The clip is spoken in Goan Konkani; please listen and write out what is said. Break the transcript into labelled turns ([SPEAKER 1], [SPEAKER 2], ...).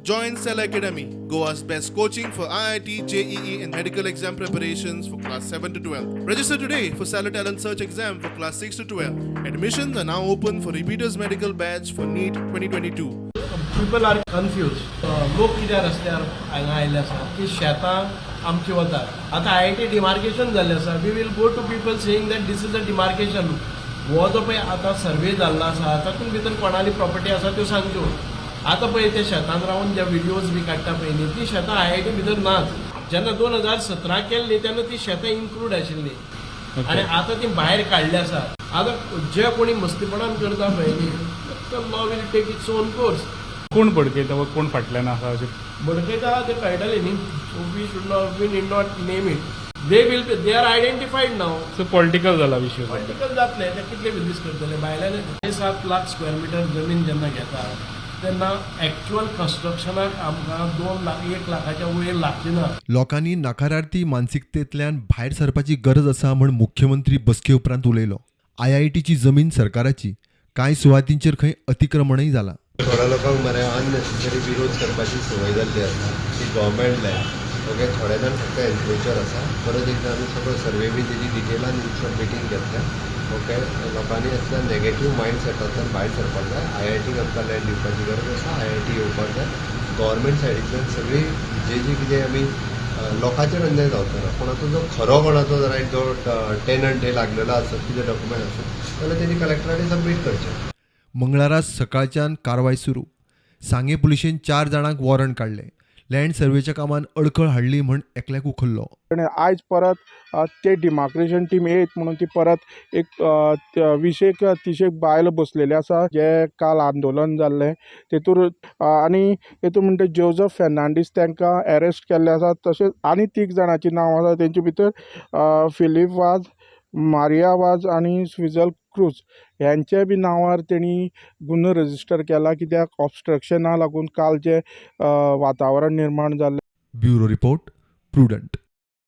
[SPEAKER 1] Join Cell Academy, Goa's best coaching for IIT, JEE, and medical exam preparations for class 7 to 12. Register today for Cellar Talent Search exam for class 6 to 12. Admissions are now open for repeaters medical batch for NEET 2022.
[SPEAKER 2] People are confuse. लोक कित्याक रस्त्यार हांगा आयिल्ले आसा की शेतां आमची वतात. आतां आयआयटी डिमार्केशन जाल्लें आसा. We will go to people saying that this is a demarcation. हो जो पळय आतां सर्वे जाल्लो आसा, तातूंत भितर कोणाली प्रॉपर्टी आसा त्यो सांगच्यो. आतां पळय, ते शेतान रावन जे विडियोज बी काडटा पळय न्ही, ती शेतां आयआयटी भितर नाच. जेन्ना 2017 केल्ली तेन्ना ती शेतां इन्क्लूड आशिल्ली आनी आतां ती भायर काडली आसा. आतां जे कोणी मस्तीपणान करता पळय न्ही, law will take its own course.
[SPEAKER 3] कोण भडकयता वा कोण फाटल्यान आसा अशें?
[SPEAKER 2] भडकयता ते कळटले न्ही. So we should not, we need not name it. They will, they are identified now.
[SPEAKER 3] So political जाला विशय.
[SPEAKER 2] पॉलिटिकल जातले ते. कितले दीस करतले भायल्यान? 7.5 लाख स्क्वेअर मिटर जमीन जेन्ना घेता तेन्ना एक्च्युअल कन्स्ट्रक्शनाक आमकां 2 लाख, 1 लाखाच्या वयर लागची ना.
[SPEAKER 4] लोकांनी नकारार्थी मानसिकतेंतल्यान भायर सरपाची गरज आसा म्हूण मुख्यमंत्री बसके उपरांत उलयलो. आयआयटीची जमीन सरकाराची. कांय सुवातींचेर खंय अतिक्रमणय जालां.
[SPEAKER 5] थोड्या लोकांक मरे अननेसेसरी विरोध करपाची संवय जाल्ली आसा. ती गव्हर्मेंट लँड, ओके. थोडे जाण फक्त एन्क्रोचर आसा. परत एकदां आमी सगळो सर्वे बी तेजी डिटेलान मिटींग घेतल्या, ओके. लोकांनी असल्या नेगेटीव मायंड सेटांतल्यान भायर सरपाक जाय. आयआयटीक आमकां लँड दिवपाची गरज आसा. आयआयटी येवपाक जाय. गव्हर्मेंट सायडींतल्यान सगळी जे जी कितें आमी लोकांचेर अन्याय जावचो ना. कोणाचो जो खरो कोणाचो रायट जो टेनंट हे लागलेलो आसत, कितें डॉक्युमेंट आसत जाल्यार तेणी कलेक्टरांनी सबमीट करचें.
[SPEAKER 4] मंगळारा सकाळच्यान कारवाय सुरू. सांगे पुलिशेन चार जाणांक वॉरंट काडले. लँड सर्वेच्या कामात अडखळ हाडली म्हण एकल्याक उखल्लो.
[SPEAKER 6] आनी आयज परत ते डिमार्केशन टीम येयत म्हणून ती परत एक विशेक तिशेक बायलो बसलेले आसा, जे काल आंदोलन जाल्लें तेतूर. आनी तेतूर म्हणटा जोजफ फेर्नांडीस, तांकां एरेस्ट केल्ले आसा. तशेंच आनी तीग जाणांची नांव आसा. तेंचे भितर फिलीप वाज, मारिया वाज आनी स्विजल क्रूज ह्यांच्या बी नांवार तेणी गुन्हो रजिस्टर केला, कित्याक ऑबस्ट्रक्शना लागून काल जें वातावरण निर्माण जाल्लें.
[SPEAKER 4] Bureau report, prudent.